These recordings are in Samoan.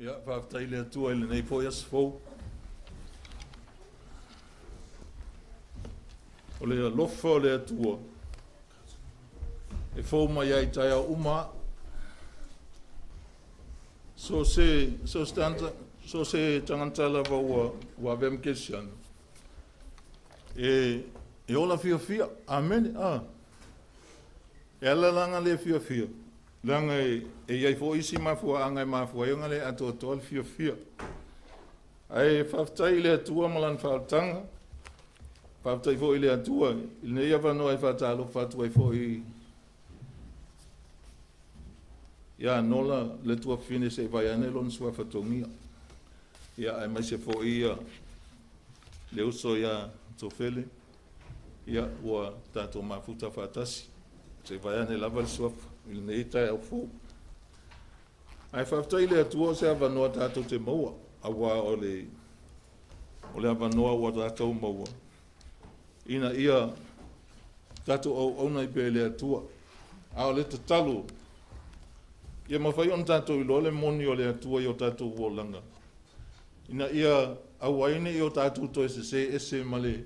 Ia, faafetai i le Atua i lenei foi aso fou. O le alofa o le Atua e fou mai ai taeao uma. So se so se so se tagata lava ua avea ma kerisiano e ola fiafia. Amene. A. E ala laga le fiafia, leaga e i ai foi isi mafuaaga e mafua ai ona le atoatoa le fiafia. Ae faafetai i le Atua ma lana faaolataga. Faafetai foi i le Atua i lenei avanoa e faatalofa atu ai foi ia Nola le tuafafine se i vaeane lona suafa togia. Ia aemaise foi ia le uso ia Tofele, ia ua tatou mafuta faatasi se i vaeane lava le suafa i lenei taeao fou. Ae faafetai i le Atua o se avanoa tatou te maua, auā o le avanoa ua tatou maua ina ia tatou auauna ai pea i le Atua. A o le tatalo, ia mafai ona tatou iloa le moni o le Atua i o tatou olaga, ina ia aua ai ne i o tatou toe sesē ese ma le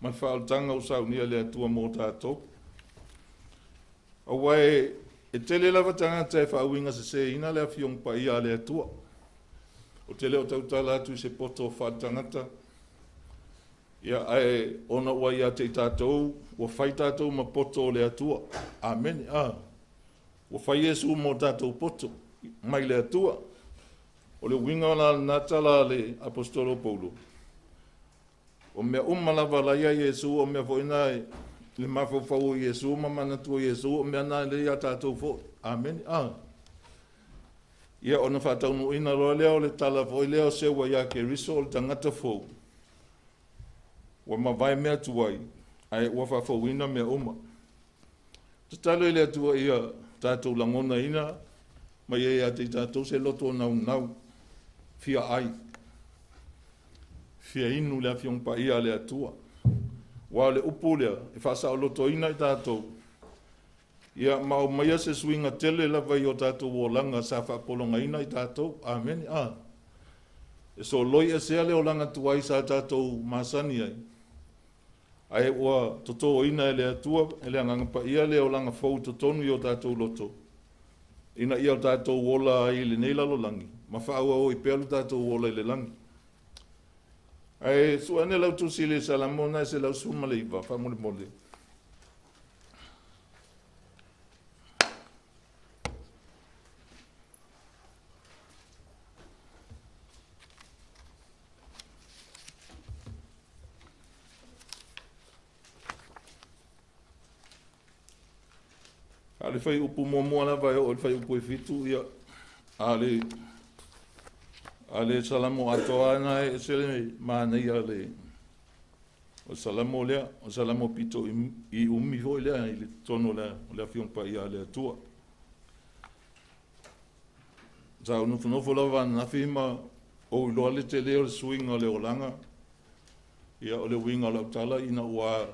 faaolataga ua saunia e le Atua mo tatou. Aua e tele lava tagata e faauiga seseina le Afioga Paia a le Atua. O te le o tautala atu i se poto faaletagata, ia ae ona ua ia te i tatou, ua fai tatou ma poto o le Atua. Amene. A. Ua fai Iesu mo tatou poto mai le Atua. O le uiga la lena tala a le Aposetolo Paulo. O mea uma lava la ia Iesu, o mea foi na le mafaufau o Iesu ma manatua o Iesu, o mea na le ia tatou foi. Amene. A. Ia ona faataunuuina loa lea o le tala foi lea o seua ia Keriso o le tagata fou. Ua mavae mea tuai, ae ua faafouina mea uma. Tatalo i le Atua ia tatou lagonaina ma ia ia te i tatou se loto naunau fia ai, fia inu le Afioga Paia a le Atua. Ua o le upu lea e faasaolotoina i tatou, ia ma aumaia se suiga tele lava i o tatou olaga sa faapologaina i tatou. Amene. A. E soloi esea le olaga tuai sa tatou masani ai, ae ua totoina e le Atua e le Agaga Paia le olaga fou i totonu i o tatou loto, ina ia o tatou ola ai i lenei lalolagi ma faaauau ai pea lo tatou ola i le lagi. Ae sue ane lau tusi i le Salamo na e 119 faamolemole. A le fai upu muamua lava e oo i le fai upu e 7, ia a le Salamo atoa na e ese le manaia le o Salamo lea, o Salamo pito i umi foi lea i le totonu o le Afioga Paia a le Atua. Sa ou nofonofo lava ananafi ma ou iloa le tele o le suiga o le olaga, ia o le uiga o lau tala ina ua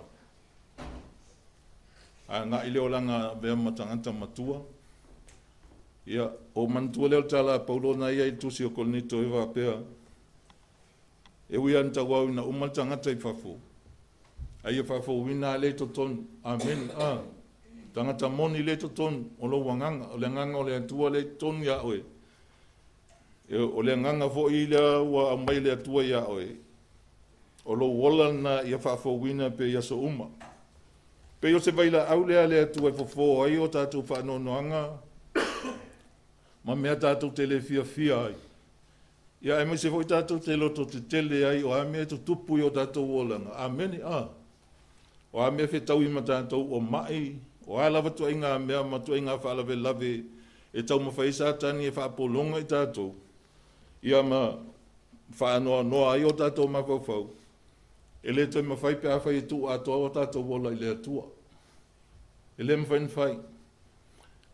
agai le olaga avea ma tagata matua. Ia, o manatua lea o le tala a Paulo na ia i le tusi o Korinito e faapea, e ui lava ina tauau ina uma le tagata i fafo, a ia faafouina lea i totonu. Amene. A. Tagata moni lea i totonu o lou agaga, o le agaga o le Atua lea i totonu ia oe. O le agaga foi lea ua aumai le Atua ia oe, o lou ola na ia faafouina pe i aso uma. Pe o se vailaau lea le Atua e fofo ai o tatou faanoanoaga ma mea tatou te le fiafia ai. Ia aemaise foi tatou te loto tetele ai o a mea e tutupu i o tatou olaga. Amene. A. O a mea fetaui ma tatou o mai, o a lava tuaiga mea ma tuaiga faalavelave e taumafai ai Satani e faapologa i tatou, ia ma faanoanoa ai o tatou mafaufau, e le toe mafai pe afai e tuu atoa o tatou ola i le Atua. E le mafai ona fai.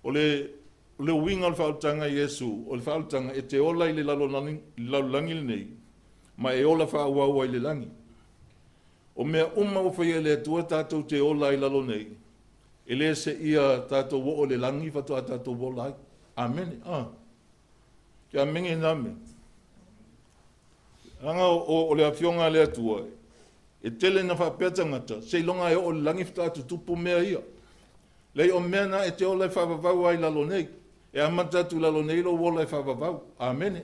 O le uiga o le faaolataga i Iesu, o le faaolataga e te ola i le lalolagi lenei, ma e ola faaauau ai i le lagi. O mea uma ua faia e le Atua tatou te ola ai lalo nei, e le seia tatou oo i le lagi faatoa tatou ola ai. Amene. A. Ke amenge na me. Langa o le afioga a le Atua, e tele na faapea tagata, seiloga e oo i le lagi faatoa tutupu mea ia. Leai o mea na e te ola e faavavau ai i lalo nei. E amata atu i lalo nei lou ola e faavavau. Amene.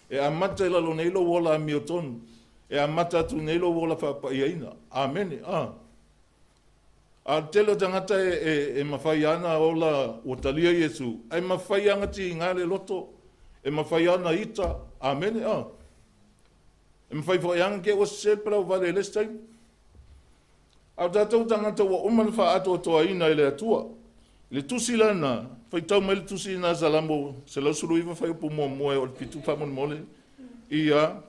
E amata i lalo nei lou ola amiotonu. E amata atu nei lou ola faapaiaina. Amene. A o le tele o tagata e mafai lava ona ola ua talia Iesu, ae mafai lava ona tiga le loto, e mafai lava ona ita. Amene. E mafai foi lava ona te i ua sese le palauvale i le isi taimi. A o tatou tagata ua uma ona faaatoatoaina e le Atua. I le tusi lana, faitau mai le tusi na Salamo 119 fuaiupu 1 e oo i le 7 faamolemole. Ia.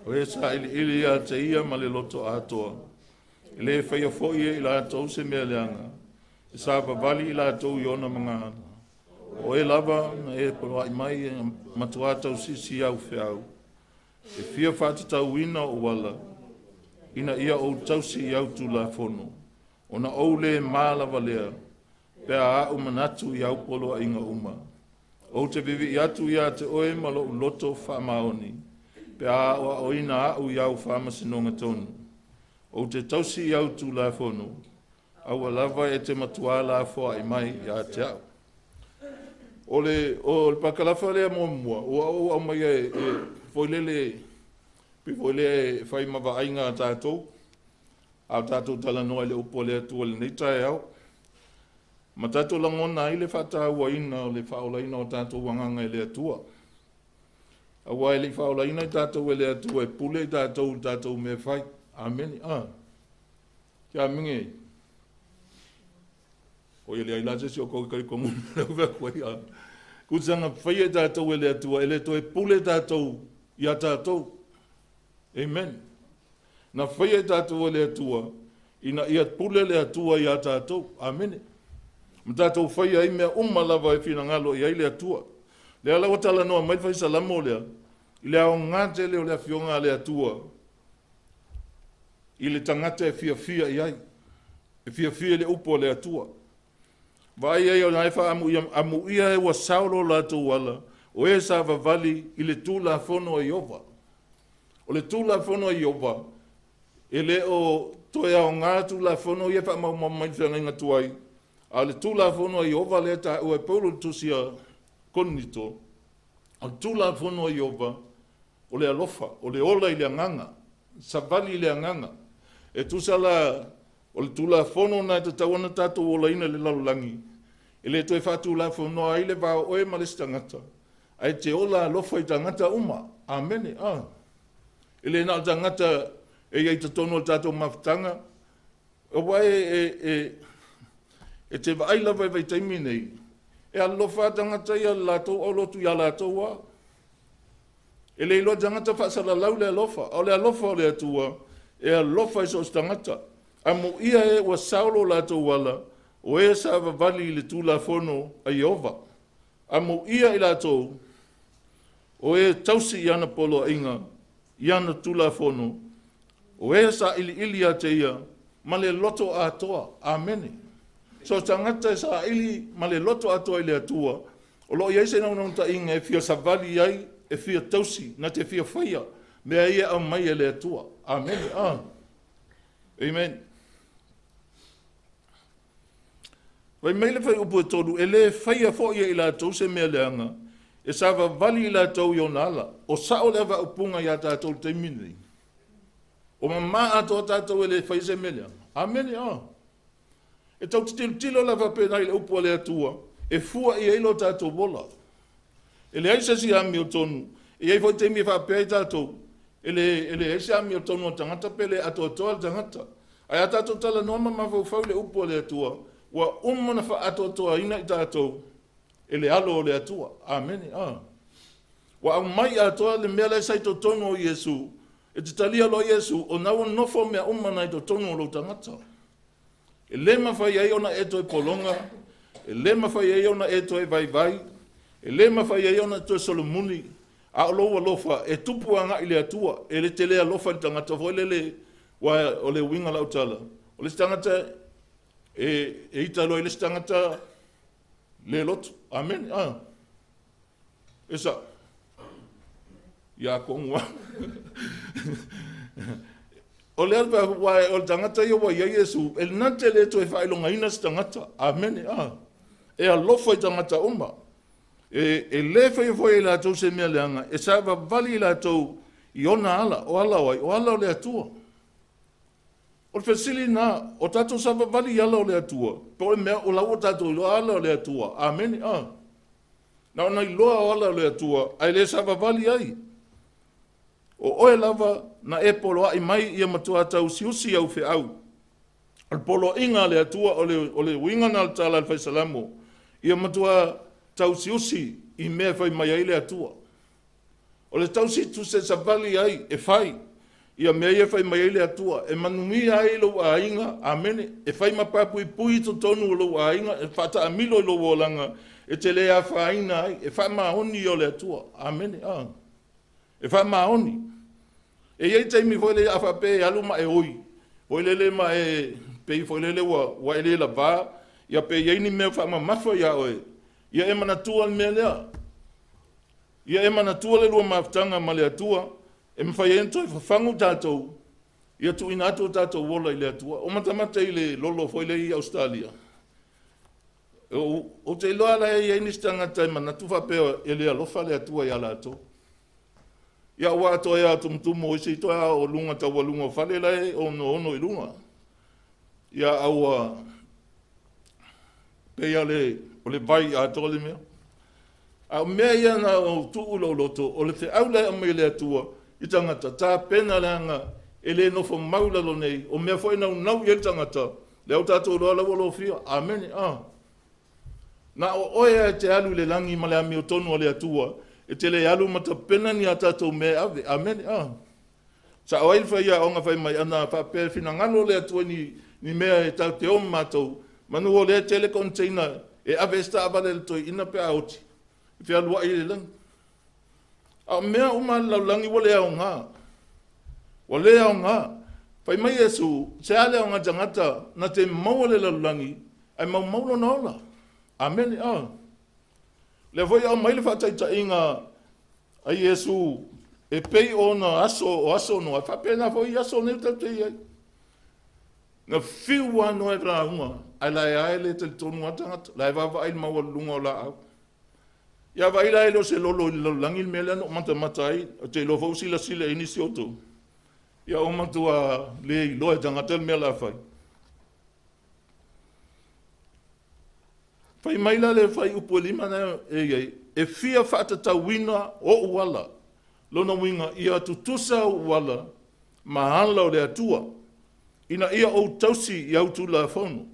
O e sailiili ia te ia ma le loto atoa, e le faia foi e i latou se mea leaga, e savavali i latou i ona magaala. O oe lava na e poloai mai e matuā tausisi au feau, e fia faatatauina ou ala, ina ia ou tausi i au Tulafono, ona ou le ma lava lea, pe a a'u manatu i au poloaiga uma. Ou te vivii atu ia te oe ma lou loto faamaoni, pe a aoaoina a'u i au faamasinoga tonu. Ou te tausi i au Tulafono, aua lava e te matuā lafoai mai ia te a'u. O le pakalafa lea muamua, ua ou aumaia e foi lele, pe foi lea e fai ma vaaiga a tatou, a o tatou talanoa i le upu a le Atua i lenei taeao. Ma tatou lagona ai le faatauaina o le faaolaina o tatou agaga e le Atua. Aua e le i faaolaina i tatou e le Atua e pule i tatou i tatou mea fai. Amene. Kia amenge. O ia le ai la se si o kou kai komu le ua koe ia. Kusanga whaia i tatou e le Atua, e le toe pule tatou ia tatou. Amen. Na whaia i tatou e le Atua, ina ia pule le Atua ia tatou. Amene. Ma tatou whaia ai mea uma lava e finagalo i ai le Atua. Le ala ua talanoa mai le faisalamo lea, i le aoga tele o le afioga a le Atua, i le tagata e fiafia i ai, e fiafia i le upu a le Atua. Vaai ai o nai faamuia e ua saulo latou ala, o e savavali i le Tulafono a Ieova. O le Tulafono a Ieova, e le o toe aoga Tulafono ia faamaumau mai le feagaiga tuai, a o le Tulafono a Ieova lea taua e Paulo i le tusi a Korinito, o le Tulafono a Ieova, o le alofa, o le ola i le agaga, savali i le agaga. E tusa la o le Tulafono na e tatau ona tatou olaina i le lalolagi, e le toe faatulafonoa ai le vao oe ma le isi tagata, ae te ola alofa i tagata uma. Amene. E le na o tagata e iai totonu o le tatou mafutaga, aua e te vaai lava i vaitaimi nei, e alofa tagata ia latou aulotu ia latou a. E le iloa tagata faasalalau le alofa, o le alofa o le Atua, e alofa i so o se tagata. Amuia e ua saulo latou ala, o e savavali i le Tulafono a Ieova. Amuia i latou, o e tausi i ana poloaiga, i ana Tulafono, o e sailiili ia te ia, ma le loto atoa. Amene. So tagata e saili ma le loto atoa i le Atua, o loo iai se naunautaiga e fia savali ai, e fia tausi, na te fia faia, mea ia aumai e le Atua. Amene. Amen. Vai mai le fai upu e tolu, e le faia foi e i latou se mea leaga, e savavali i latou i ona ala. O sao le avaupunga ia tatou le taimi nei. O mamā atoa tatou e le faia se mea leaga. Amene. E tau te tilotilo lava pena i le upu a le Atua, e fua i ai lo tatou ola. E leai se isi amiotonu, e iai foi taimi e faapea ai tatou, e leai se amiotonu o tagata pe le atoatoa le tagata. Ae a tatou talanoa ma mafaufau i le upu a le Atua, ua uma na faatoatoaina i tatou e le alo o le Atua. Amene. Ua aumai atoa le mea lea sa i totonu o Iesu, e te talia loa Iesu, o na ua nofo mea uma na i totonu o lou tagata. E le mafai ai ona e toe pologa, e le mafai ai ona e toe vaivai, e le mafai ai ona toe solomuli, a o lou alofa e tupu agai i le Atua, e le tele alofa i le tagata foi lele Ua o le uiga o lau tala, o le isi tagata e ita loa i le isi tagata le lotu. Amene. E sa'o. Ia atonu lava. O le ala ua o le tagata ia ua i ai Iesu, e na te le toe faailogaina se tagata. Amene. E alofa i tagata uma. E le faia foi e latou se mea leaga, e savavali i latou i ona ala, o ala o ai, o ala o le Atua. O le fesili lena, o tatou savavali i ala o le Atua, po o le mea o la ua tatou iloa ala o le Atua. Amene. Na ona iloa o ala o le Atua, ae le savavali ai. O oe lava na e poloai mai ia matua tausiusi au feau. O le poloaiga a le Atua, o le uiga na o le tala a le Fai Salamo, ia matua tausiusi i mea e fai mai ai le Atua. O le tausi tuse savali ai e fai ia mea ia fai mai ai le Atua, e manuia ai lou aiga, amene, e fai ma papuipui totonu o lou aiga, e faataamilo i lou olaga, e te le afaina ai, e faamaoni o le Atua, amene, e faamaoni. E i ai taimi foi lea a faapea e alu ma e oi, foi lele ma e pei foi lele ua e le lavā, ia pe i ai ni mea faamamafa ia oe, ia e manatua le mea lea. Ia e manatua le lua mafutaga ma le Atua, e mafai ai ona toe fafagu tatou, ia tuuina atu o tatou ola i le Atua. O matamata i le lolo foi lea i Ausetalia. Ou te iloa la e i ai nisi tagata e manatu faapea e le alofa le Atua ia latou. Ia ua toe a tumutumu o isi toe a o luga taualuga o fale la e ono i luga. Ia aua pei o le vai atoa le mea. A o mea ia na o tuu lou loto, o le feau lea aumai le Atua i tagata, tapena leaga e le nofo mau lalo nei, o mea foi naunau i ai le tagata, lea o tatou iloa lau lofia. Amene. Na o oe e te alu i le lagi ma le amiotonu o le Atua, e te le alu ma tapena ni a tatou mea ave. Amene. Sa o ai le faiaoga fai mai ana faapea finagalo le Atua ni mea e tau te o matou, manu o lea tele container e ave esta avale le toi ina pe a oti, e fealuai i le lagi. A o mea uma le lalolagi ua le aoga. Ua le aoga. Fai mai Iesu, se a le aoga tagata na te maua le lalolagi, ai maumau lona ola. Amene. Le foi au mai le faataitaiga a Iesu e pei ona aso o aso no, faapena foi aso nei tatou te i ai. Na fiu ano e lauga, ai la e ae le talitonu a tagata, la e vaavaai le maualuluga o laau. Ia vai la e le o se lolo i le lalolagi le mea lea na ou matamata ai, o te iloa foi silasila i nisi o outou. Ia o matua le iloa e tagata le mea la fai. Fai mai la le fai upu e lima na e iai, e fia faatatauina o uala. Lona uiga, ia tutusa o uala ma ala o le Atua, ina ia ou tausi i au tulafono.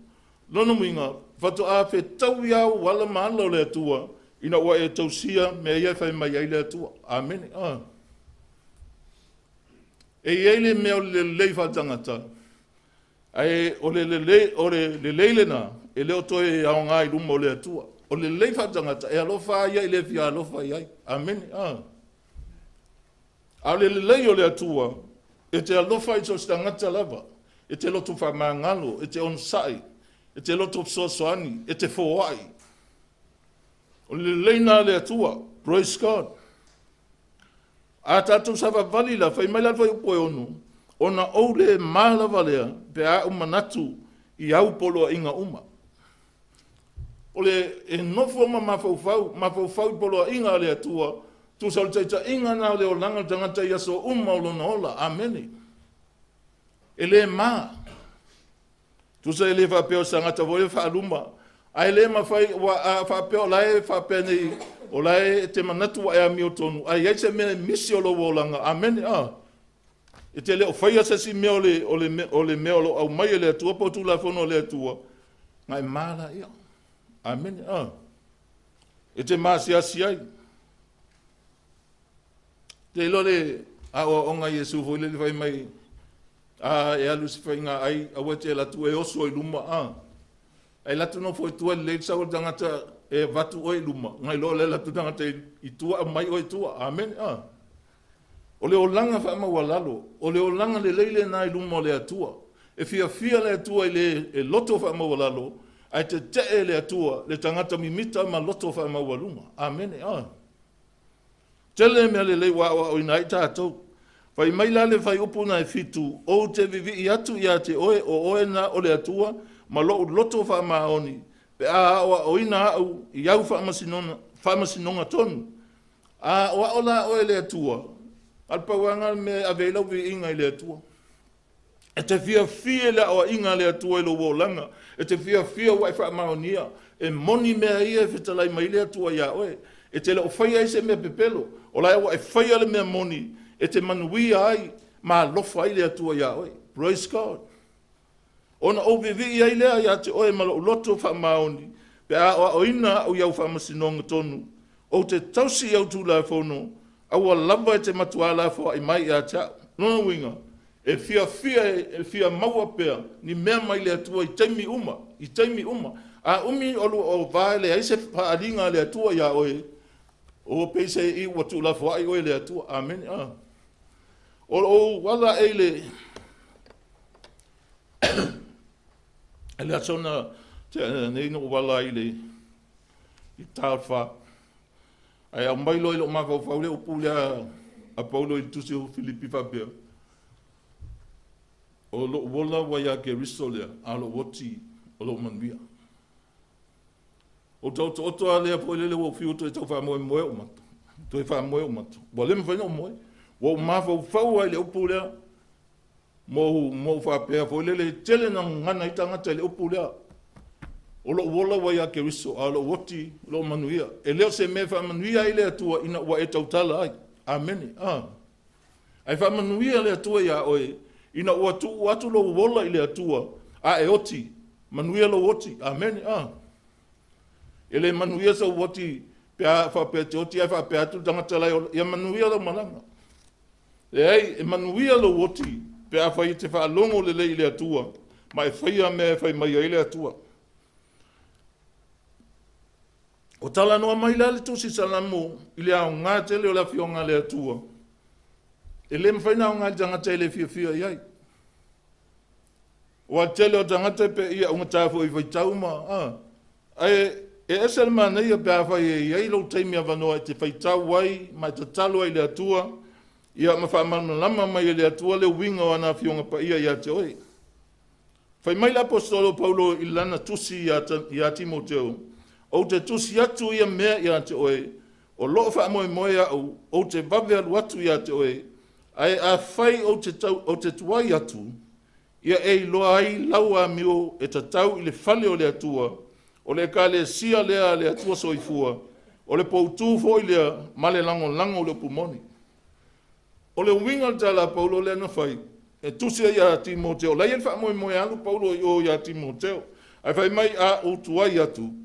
Lona uiga, faatoa fetau ia uala ma ala o le Atua, ina ua e tausia mea ia fai mai ai le Atua. Amene. E i ai le mea o le lelei faatangata, ae o le lelei lena, e le o toe aoga i luma o le Atua. O le lelei faatangata, e alofa ia i le fia alofa i ai. Amene. A o le lelei o le Atua, e te alofa i so se tagata lava, e te loto faamagalo, e te onosai, e te loto fesoasoani, e te foai. O le lelei na le Atua. Praise God. A tatou savavali la, fai mai la le fai upu e ono, ona ou le malava lea, pe a ou manatu i au poloaiga uma. O le e nofo ma mafaufau i poloaiga a le Atua, tusa o le taitaiga na o le olaga o le tagata i aso uma o lona ola. Amene. E le ma. Tusa e le faapea o se tagata foi e faaluma. Ae le mafai, ua faapea o la e faapea nei, o la e te manatu ua e amiotonu, ae i ai se mea e misi o lou olaga. Amene. E te le o faia se si mea o le mea o lo aumai e le Atua po o tulafono o le Atua, na e mala ia. Amene. E te maasiasi ai. Te iloa le aoaoga Iesu foi le fai mai, e alu se faiga ai, aua te latu e oso i luma. Ai latu no foi tua le sau o tagata e vatu oe i luma, ngai loa le latu tagata i tua mai oe tua. Amene. O le olaga faamaualalo, o le olaga lelei lena i luma o le Atua. E fiafia le Atua i le e loto faamaualalo, ae tete'e le Atua le tagata mimita ma loto faamaualuga. Amene. Tele mea lelei ua aoaoina ai tatou. Fai mai la le fuaiupu na e 7, ou te vivii atu ia te oe o oe na o le Atua ma lou loto faamaoni, pe a aoaoina au i au faamasinoga tonu. A o la oe le Atua, a le pauaga me ave lau viiga i le Atua. E te fiafia le aoaiga le Atua i lou olaga, e te fiafia ua e faamaonia, e moni mea ia e fetalai mai le Atua ia oe. E te leo faia ai se mea pepelo, o la ua e faia le mea moni, e te manuia ai, ma alofa ai le Atua ia oe. Praise God. Ona ou vivii ai lea ia te oe ma lou loto faamaoni, pe a aoaoina au i au faamasinoga tonu, ou te tausi i au tulafono, aua lava e te matua lafoai mai ia te au. Lona uiga, e fiafia e fia maua pea ni mea mai le Atua i taimi uma, i taimi uma. A umi o o vae le ai se faaaliga a le Atua ia oe, o peise i ua tuulafoai oe le Atua. Amene. O ou ala e le le aso na nei no wala i le i talfa. Ai au mai loa i lou mafaufau le upu lea a Paulo i le tusi o Filipi faapea, o lou ola ua ia Keriso lea, a lou oti o lou manuia. O taotooto a lea foi lele ua fiu toe tau faamoemoe o mata, toe faamoe o mata. Ua le mafai ona ou moe. Ua ou mafaufau ai le upu lea, mo faapea foi lele tele na gagana ai tagata i le upu lea. O lou ola ua ia Keriso, a lou oti lou manuia. E leo se mea faamanuia ai le Atua ina ua e tautala ai. Amene. Ai faamanuia le Atua ia oe, ina ua tuu atu lou ola i le Atua, a e oti, manuia lou oti. Amene. E le manuia sau oti, pe a faapea te oti, ai faapea atu le tagata lai ola, ia manuia lau malaga. E ai, e manuia lou oti, pe a fai te faalogo lelei i le Atua, ma e faia mea e fai mai ai le Atua. O talanoa mai la le tusi Salamo i le aoga tele o le afioga a le Atua. E le mafai na aoga i le tagata e le fiafia i ai. Ua tele o tagata pe ia ugata foi faitau ma ae e ese le manaia pe a fai e i ai lou taimi avanoa e te faitau ai ma e tatalo ai le Atua, ia ma faamalamalama mai e le Atua le uiga o ana afioga paia ia te oe. Fai mai le apostolo Paulo i lana tusi ia Timoteo, ou te tusi atu ia mea ia te oe, o loo faamoemoe au, ou te vave alu atu ia te oe, ae a fai ou te tuai atu, ia e iloa ai lau amio e tatau i le fale o le Atua, o le ekalesia lea le Atua soifua, o le poutu foi lea ma le lagolago o le upu moni. O le uiga o le tala a Paulo lea na fai, e tusi ai ia Timoteo, la ia le faamoemoe alu Paulo i o ia Timoteo, ae fai mai a ou tuai atu,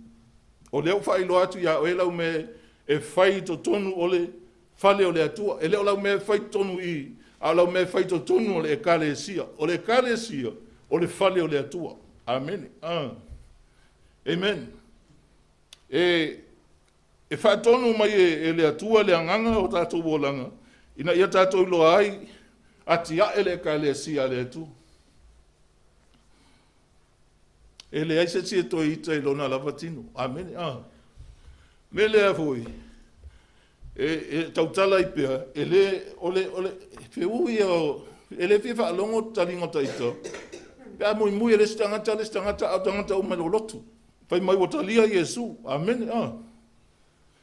o lea ua faailoa atu ia oe lau mea e fai i totonu o le fale o le Atua. E le o lau mea e fai i totonu i, a o lau mea e fai i totonu o le ekalesia. O le ekalesia, o le fale o le Atua. Amene. Amen. E faatonu mai e le Atua le agaga o tatou olaga, ina ia tatou iloa ai atiae le ekalesia a le Atua. E leai se isi e toe ita i lona lava tino. Amene. Me lea foi, e tautala i pea, e le, o le, feu ia, e le fia faalogo taliga o taita, pe a muimui e le isi tagata, le isi tagata, a o tagata uma i lolotu. Fai mai ua talia Iesu. Amene.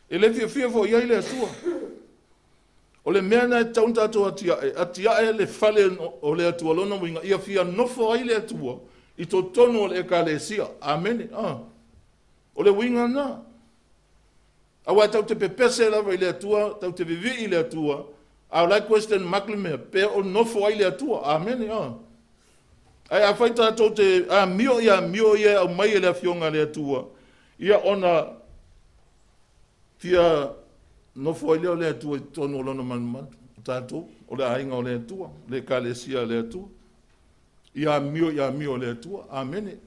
E le fiafia foi ai le Atua. O le mea na e tatau ona tatou atiae, atiae le fale o le Atua lona uiga, ia fia nofo ai le Atua i totonu o le ekalesia. Amene. O le uiga na. Aua tau te pepese lava i le Atua, tau te vivii i le Atua, a o lai question mark le mea, pe o nofo ai le Atua. Amene. Ai a fai tatou te amio ia amio ia au mai e le afioga a le Atua, ia ona fia nofo ai lea o le Atua i totonu o lona manumanu. O tatou, o le aiga o le Atua, le ekalesia a le Atua. Ia amio ia amio o le Atua. Amene.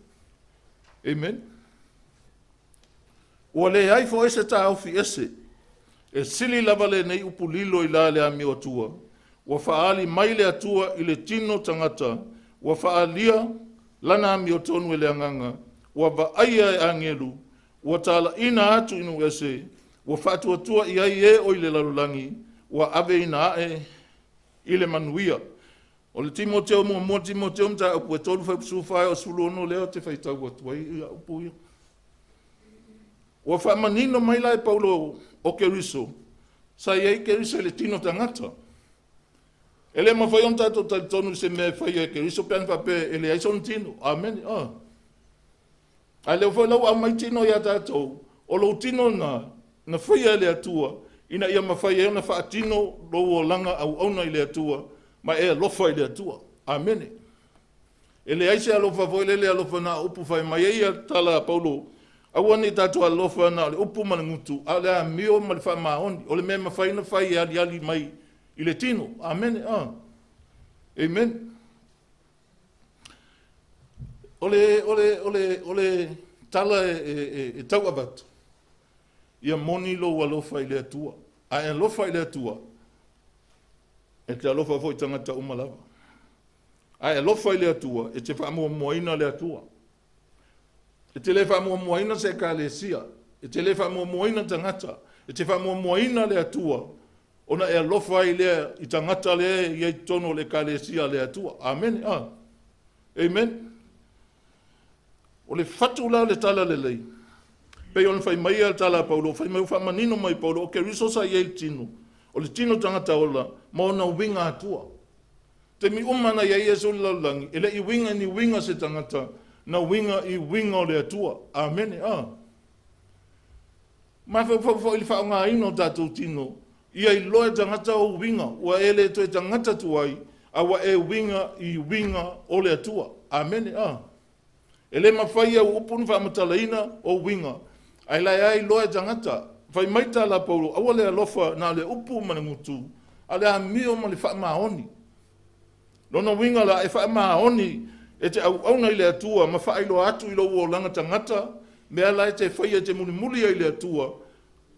Amen. Ua leai foi se taofi ese, e sili lava lenei upu lilo i la le amio Atua. Ua faaali mai le Atua i le tino tagata, ua faaalia lana amiotonu e le agaga, ua vaaia e agelu, ua talaina atu i nuu ese, ua faatuatua i ai e o i le lalolagi, ua aveina ae i le manuia. O le Timoteo muamua Timoteo mataupu e 3 fuaiupu 14 e 16 lea ou te faitau atu ai ia upu ia. Ua faamanino mai la e Paulo o Keriso, sa i ai Keriso i le tino tagata. E le mafai ona tatou talitonu i se mea e faia e Keriso pe ana faapea e leai sona tino. Amene. Ae lea foi la ua aumai tino ia tatou, o lou tino na faia e le Atua, ina ia mafai ai ona faatino lou olaga auauna i le Atua, ma e alofa i le Atua. Amene. E leai se alofa foi lele alofa na o upu fai mai ai ia tala a Paulo, aua ne i tatou alofa na o le upu ma le gutu, a o le amio ma le faamaoni. O le mea mafai ona fai e aliali mai i le tino. Amene. Amen. O le tala e tau avatu, ia moni lou alofa i le Atua. A e alofa i le Atua, e te alofa foi tagata uma lava. A e alofa i le Atua, e te faamuamuaina le Atua. E te le faamuamuaina se ekalesia, e te le faamuamuaina tagata, e te faamuamuaina le Atua, ona e alofa ai lea i tagata lea e i ai totonu o le ekalesia le Atua. Amene. Amen. O le fatu la le tala lelei, pei ona fai mai le tala a Paulo, fai mai faamanino mai Paulo, o Keriso sa i ai le tino, o le tino tagata ola, ma ona uiga atua. Te mi uma na ia Iesu le lalolagi, e le i uiga ni uiga se tagata, na uiga i uiga o le Atua. Amene. Mafaufau foi i le faaaogaina o tatou tino, ia iloa e tagata o uiga, ua e le toe tagata tuai, a ua e uiga i uiga o le Atua. Amene. E le mafai au upu ni faamatalaina o uiga, ae lae ai iloa e tagata. Fai mai tala Paulo, aua le alofa na le upu ma le gutu, a le amio ma le faamaoni. Lona uiga la e faamaoni e te auauna i le Atua ma faailoa atu i lou olaga tagata, mea la e te faia e te mulimuli ai i le Atua,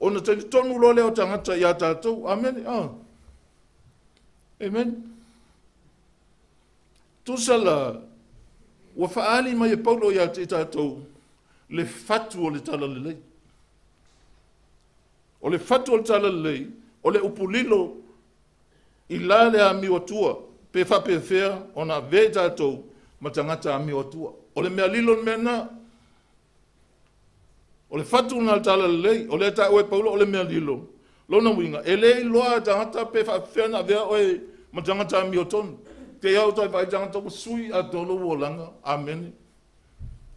ona talitonu loa lea o tagata ia tatou. Amene. Amen. Tusa la, ua faaali mai e Paulo ia te tatou le fatu o le tala lelei. O le fatu o le tala lelei, o le upu lilo i la le amio atua, pe faapefea ona avea i tatou ma tagata amio atua. O le mea lilo le mea na. O le fatu na le tala lelei, o lea taua e Paulo o le mea lilo. Lona uiga, e le iloa tagata pe faapefea ona avea oe ma tagata amio tonu. Te au tai vai tagata ua sui a tolo ua olaga. Amene.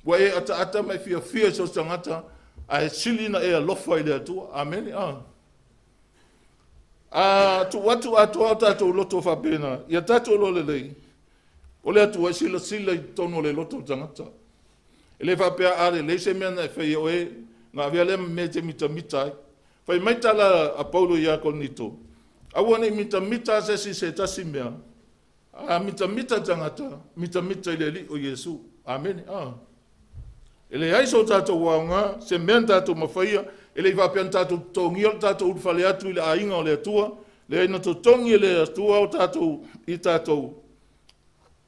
Ua e ataata mai fiafia i so tagata, ae sili na e alofa i le Atua. Amene. A tuu atu atoa o tatou loto faapena, ia tatou loa lelei, o le Atua e silasila i totonu o le loto o tagata. E le faapea a lelei se mea na e faia oe, na avea lea ma mea te mitamita ai. Fai mai tala a Paulo ia Korinito, aua ne i mitamita se isi se tasi mea, a mitamita tagata, mitamita i le Alii o Iesu. Amene. E leai so tatou aoga, se mea na tatou mafaia, e le i faapea na tatou totogia le tatou ulufale atu i le aiga o le Atua, leai na totogi e le Atua o tatou i tatou,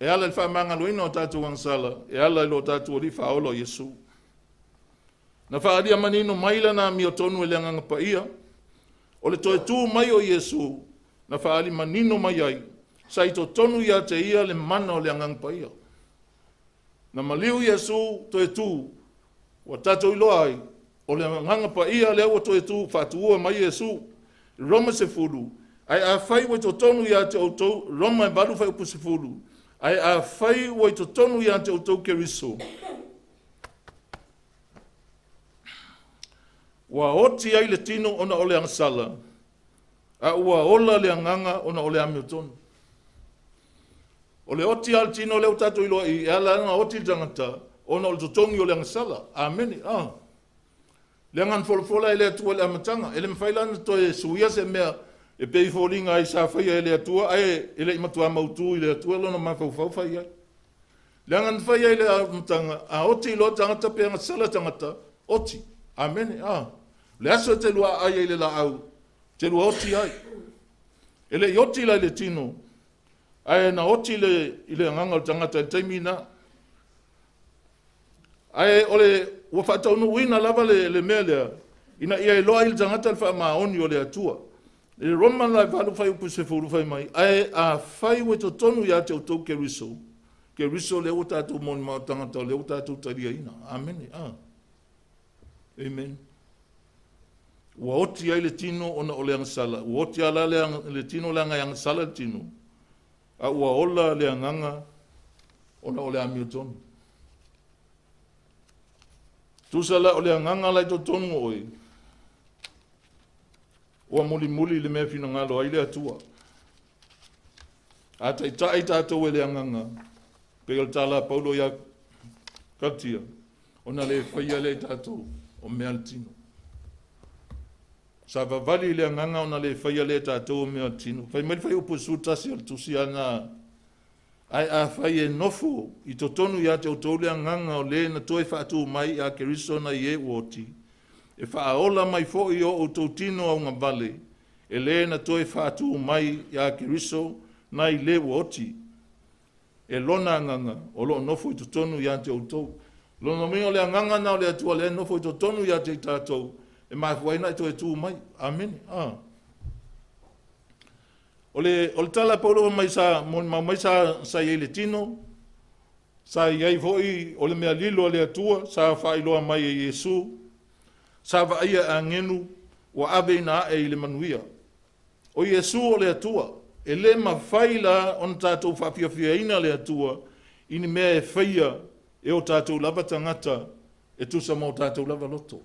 e ala i le faamagaloina o tatou agasala, e ala i lo tatou Alii Faaola o Iesu. Na faaalia manino mai lana amiotonu e le Agaga Paia, o le toe tu mai o Iesu, na faaali manino mai ai, sa i totonu ia te ia le mana o le Agaga Paia. Na maliu Iesu toe tu, ua tatou iloa ai, o le Agaga Paia lea ua toe tu faatuua mai Iesu. Roma 10, ae afai ua i totonu ia te outou, Roma 8 fuaiupu 10, ae afai ua i totonu ia te outou Keriso, ua oti ai le tino ona o le agasala, a ua ola le agaga ona o le amiotonu. O le oti a le tino lea ua tatou iloa i, e ala ona oti le tagata, ona o le totogi o le agasala. Amene. Le agana folafola e le Atua i le amataga, e le mafai la ona toe suia se mea e pei foliga ai sa faia e le Atua, ae e le i matua mautu i le Atua lona mafaufau fai ai. Le agana fai ai le amataga, a oti loa tagata pe agasala tagata, oti. Amene. Le aso e te lua ai ai le laau, te lua oti ai. E le i oti la i le tino, ae na oti i le agaga o le tagata i le taimi na. Ae o le ua faataunuuina lava le mea lea, ina ia iloa ai le tagata le faamaoni o le Atua. I le Roma la 8 fuaiupu 10 fai mai, ae afai ua i totonu ia te outou Keriso, Keriso lea ua tatou molimau tagata, lea ua tatou taliaina. Amene. Amen. Ua oti ai le tino ona o le agasala, ua oti ala le tino leaga e agasala le tino, a ua ola le agaga ona o le amiotonu. Tusa la o le agaga la i totonu o oe, ua mulimuli le mea finagalo ai le Atua. A taitai tatou e le agaga, pei o le tala a Paulo ia Kalatia, ona le faia lea i tatou o mea le tino. Sa vavali le agaga ona le faia lea tatou o mea le tino. Fai mai le fuaiupu 11 o le tusi ana, ae afai e nofo i totonu ia te outou le agaga o le na toe faatu mai ia Keriso nai e ua oti, e faaola mai foi o outou tino augavale, e le na toe faatu mai ia Keriso nai le ua oti. E lona agaga o loo nofo i totonu ia te outou. Lona uiga o le agaga na o le Atua lea e nofo i totonu ia te i tatou, e mafua ai na i toe tu mai. Amene. O le tala Paulo mai sa molimau mai sa i ai le tino, sa i ai foi o le mea lilo a le Atua, sa faailoa mai e Iesu, sa vaaia agenu ua ave ina ae i le manuia. O Iesu o le Atua, e le mafai la ona tatou faafiafiaina le Atua i ni mea e faia e o tatou lava tagata e tusa ma o tatou lava loto.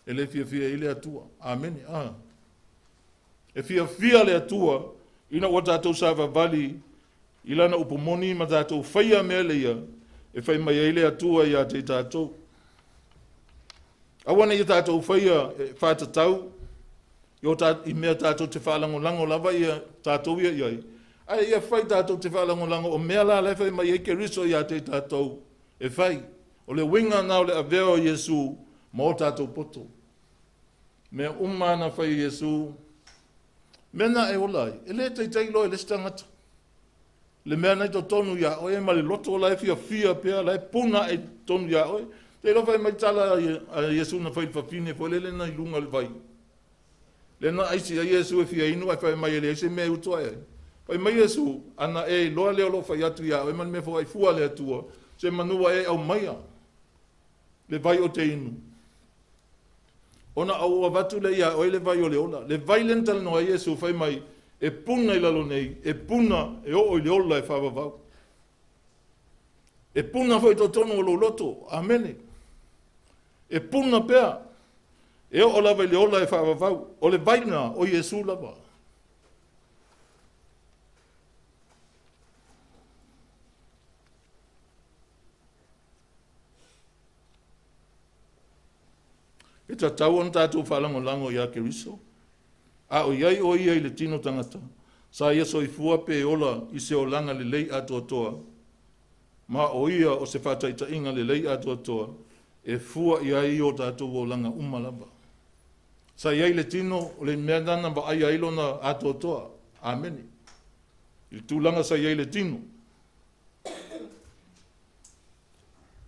E le fiafia i le Atua. Amene. E fiafia le Atua ina ua tatou savavali i lana upu moni ma tatou faia mea leia e fai mai ai le Atua ia te tatou. Aua nei tatou faia e faatatau i mea tatou te faalagolago lava ia tatou ia iai. Ae ia fai tatou te faalagolago o mea la la e fai mai ai Keriso ia te tatou e fai. O le uiga na o le avea o Iesu ma o tatou poto. Mea uma na fai Iesu, mea na e ola ai, e le taitai loa e le isi tagata. Le mea nei totonu ia oe ma le loto la e fiafia pea, la e puna e tonu ia oe. Te iloa fai mai tala a Iesu na fai le fafine foi lele na i luga le vai. Le na aisi a Iesu e fia inu ai fai mai e le se mea utu ai. Fai mai Iesu, ana e iloa lea o lo fai atu ia oe ma le mea foi fua le Atua, se manua e au maia le vai o te inu. Ona au avatu le ia oe le vai o le ola. Le vai le talanoa Iesu fai mai e puna i lalo nei, e puna e oo i le ola e faavavau. E puna foi totonu o lou loto. Amene. E puna pea e oo lava i le ola e faavavau. O le vaina o Iesu lava. E tatau ona tatou faalagolago ia Keriso. A o iai o ia i le tino tagata, sa ia soifua pe ola i se olaga lelei atoatoa, ma o ia o se faataitaiga lelei atoatoa, e fua i ai o tatou olaga uma lava. Sa iai le tino o le mea nana vaai ai lona atoatoa. Amene. I le tulaga sa iai le tino.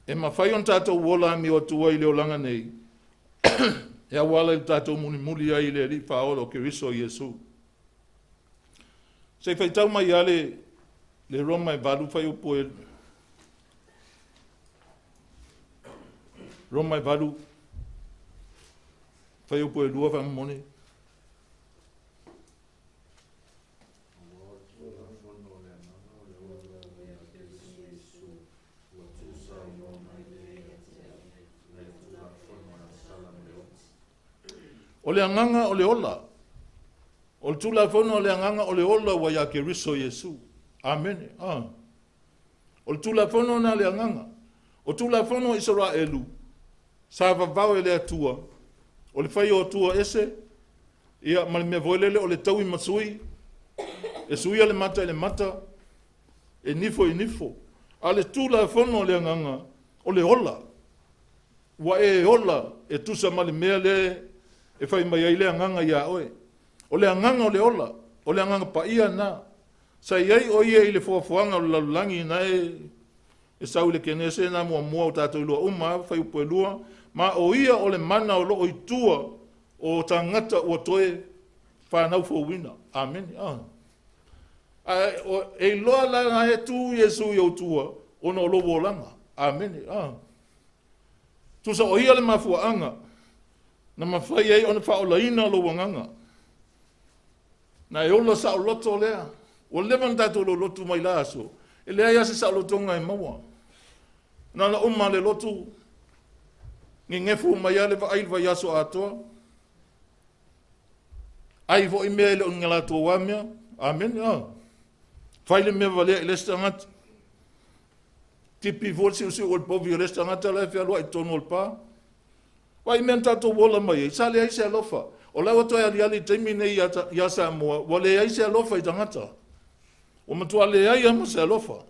E mafai ona tatou ola amio atu ai le olaga nei, e auala i le tatou mulimuli ai i le Alii faaola o Keriso Iesu. Se i faitau mai ia le Roma e 8 fuaiupu e Roma e 8 fuaiupu e 2 faamomone. O le agaga o le ola. O le Tulafono o le agaga o le ola ua ia Keriso Iesu. Amene. O le Tulafono na le agaga. O Tulafono o Isaraelu, sa vavao e le Atua, o le fai o Atua ese, ia ma le mea foi lele o le taui ma sui, e suia le mata i le mata, e nifo i nifo. A le Tulafono o le agaga, o le ola. Ua e ola e tusa ma le mea le e fai mai ai le agaga ia oe. O le agaga o le ola. O le agaga paia na. Sa i ai o ia i le foafoaga o le lalolagi na e sau i le Kenese na muamua o tatou iloa uma, fuaiupu 2, ma o ia o le mana o loo i tua o tagata ua toe fanau fouina. Amene. E iloa la na e tu Iesu i ou tua ona o lou olaga. Amene. Tusa o ia le mafuaaga na mafai ai ona faaolaina lou agaga. Na e ola saoloto lea. Ua leva ona tatou lolotu mai la aso. E leai lava se saolotoga e maua. Na ona uma le lotu, gegefu mai lava le vaai i le vaiaso atoa. Ai foi mea e le o ni latou lava mea. Amene. Fai le mea valea i le isi tagata. Tipi foi le siusiu o le povi o le isi tagata la e fealuai i totonu o le pa. Vai mea na tatou ola mai ai, sa leai se alofa. O la ua toe aliali i taimi nei ia Samoa, ua leai se alofa i tagata. Ua matua leai lava ma se alofa.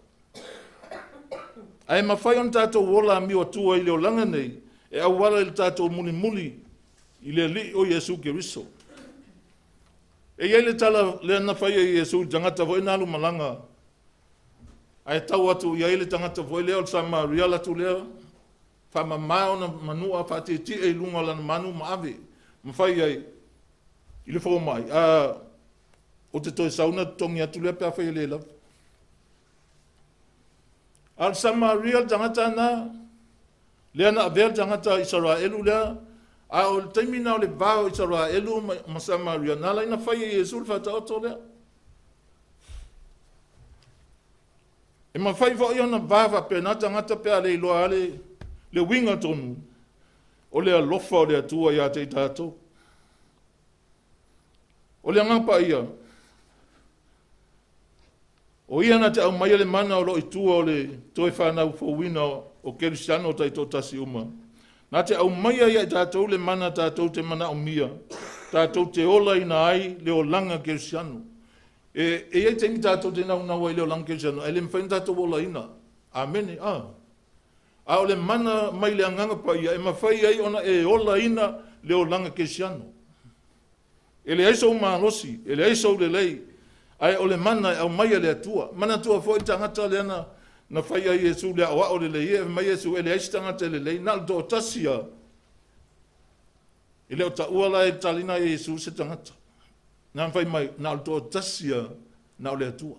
Ae mafai ona tatou ola amio atua i le olaga nei, e auala i le tatou mulimuli i le Alii o Iesu Keriso. E i ai le tala lea na fai e Iesu i le tagata foi na alu malaga, ae tau atu i ai le tagata foi lea o le Samaria latu lea, faamama ona manua faatietie i luga o lana manu ma ave, ma fai ai i le fomai, o te toe sauna totogi atu lea pe a fai e le lava. A o le Samaria le tagata na, lea na avea le tagata Isaraelu lea, a o le taimi na o le va o Isaraelu ma Samaria, na ala ai na fai e Iesu le faataoto lea. E mafai foi ona va faapena tagata pe a le iloa le uiga tonu o le alofa o le Atua ia te i tatou. O le agaga paia, o ia na te aumaia le mana o loo i tua o le toe fanau fouina o Kerisiano taitoatasi uma. Na te aumaia ia i tatou le mana tatou te manaomia, tatou te ola ina ai le olaga Kerisiano. E iai taimi tatou te naunau ai le olaga Kerisiano, ae le mafai ona tatou olaina. Amene. A o le mana mai le agaga paia e mafai ai ona e olaina le olaga Kerisiano. E leai sou malosi, e leai sou lelei, ae o le mana e aumaia le Atua. Manatua foi le tagata lea na fai ai Iesu le aoao lelei e mai Iesu e leai se tagata lelei, na o le toatasi lava. E le o taua la e talina e Iesu se tagata. Na fai mai, na o le toatasi lava, na o le Atua.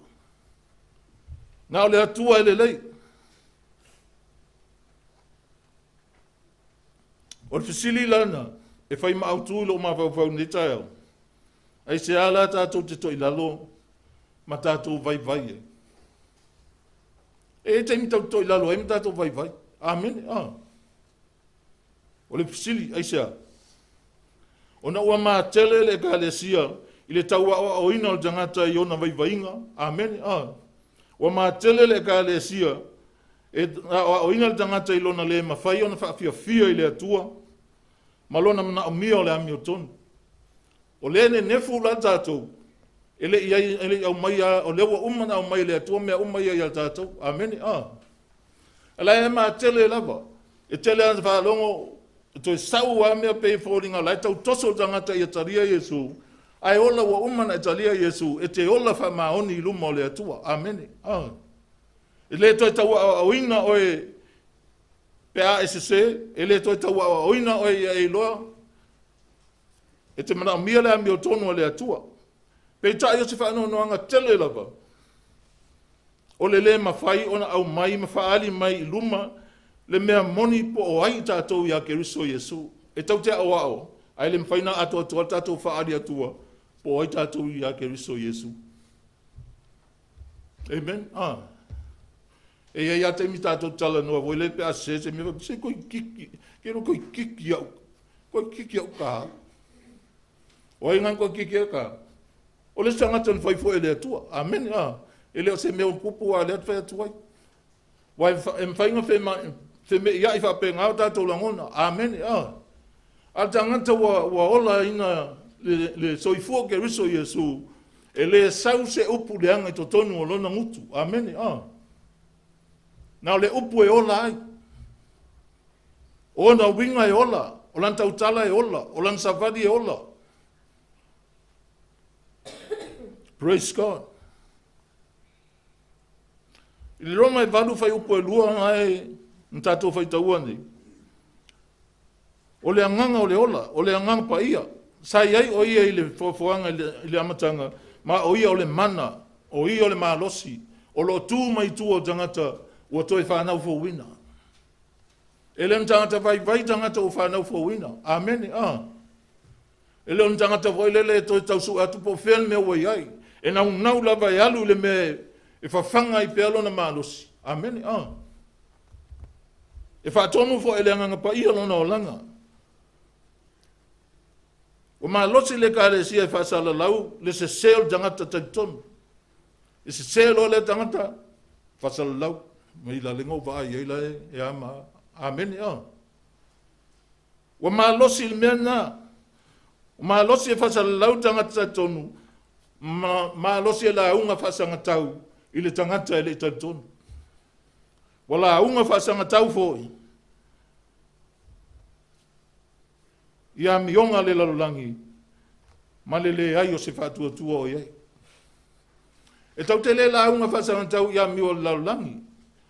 Na o le Atua e lelei. O le fesili lana, e fai maautu i lou mafaufau nei taeao. Ai se ala tatou te toilalo ma tatou vaivai ai. E taimi tau toilalo ai ma tatou vaivai. Amene. O le fesili, ai se a. Ona ua matele le ekalesia i le tau aoaoina o le tagata i ona vaivaiga. Amene. Ua matele le ekalesia e aoaoina le tagata i lona le mafai ona faafiafia i le Atua ma lona manaomia o le amiotonu. O le nenefu la tatou, e le i aumaia, o lea ua uma na aumai le Atua mea uma ia ia tatou. Amene. Ala e matele lava. E tele ana faalogo, e toe sau a mea pe foliga la e tau toso le tagata ia talia Iesu, ae ola ua uma na e talia Iesu, e te ola faamaoni i luma o le Atua. Amene. E le toe tau aoaoina oe pe a e sese, e le toe tau aoaoina oe ia e iloa, e te manaomia le amiotonu o le Atua. Peitai o se faanoanoaga tele lava, o le le mafai ona aumai ma faali mai i luma le mea moni po o ai tatou ia Keriso Iesu. E tau te aoao, ae le mafai na atoatoa tatou faali atua po o ai tatou ia Keriso Iesu. Amen. E ia ia taimi tatou talanoa foi le pe a se se mea se koi kiki, ke ro koi kiki au, koi kiki au ka. O ai ngan koi kiki au ka. O le tagata na fai foi e le Atua. Amen. E le o se mea o kupu a le atu fai atu ai. Wai e mafai ona fe me ia i faapenga o tatou lagona. Amen. A le tagata ua ola ina le soifua Keriso Iesu, e le sau se upu leaga i totonu o lona gutu. Amene. Na o le upu e ola ai. O ona uiga e ola, o lana tautala e ola, o lana savali e ola. Praise God. I le Roma e 8 fuaiupu e 2 na e na tatou faitaua nei. O le agaga o le ola, o le agaga paia. Sa i ai o ia i le foafoaga i le amataga, ma o ia o le mana, o ia o le malosi, o lo tu mai tua o tagata ua toe whanau fouina. E le tagata vaivai tagata ua whanau fouina. Amene. E le tagata foi lele e toe tausu atu po fea le mea ua i ai. E naunau lava e alu i le mea e fafaga i pea lona malosi. Amene. E faatonu foi e le agaga paia lona olaga. O malosi le ekalesia e faasalalau le sese o le tagata talitonu. E sese loa le tagata faasalalau mai la lengo vaai ai la e ama. Amene. Ua malosi le mea na. O malosi e faasalalau tagata talitonu, malosi e lauga faasagatau i le tagata e le talitonu. Ua lauga faasagatau foi ia mioga le lalolagi ma le leai o se faatuatua o iai. E tau te le lauga faasagatau ia mio le lalolagi.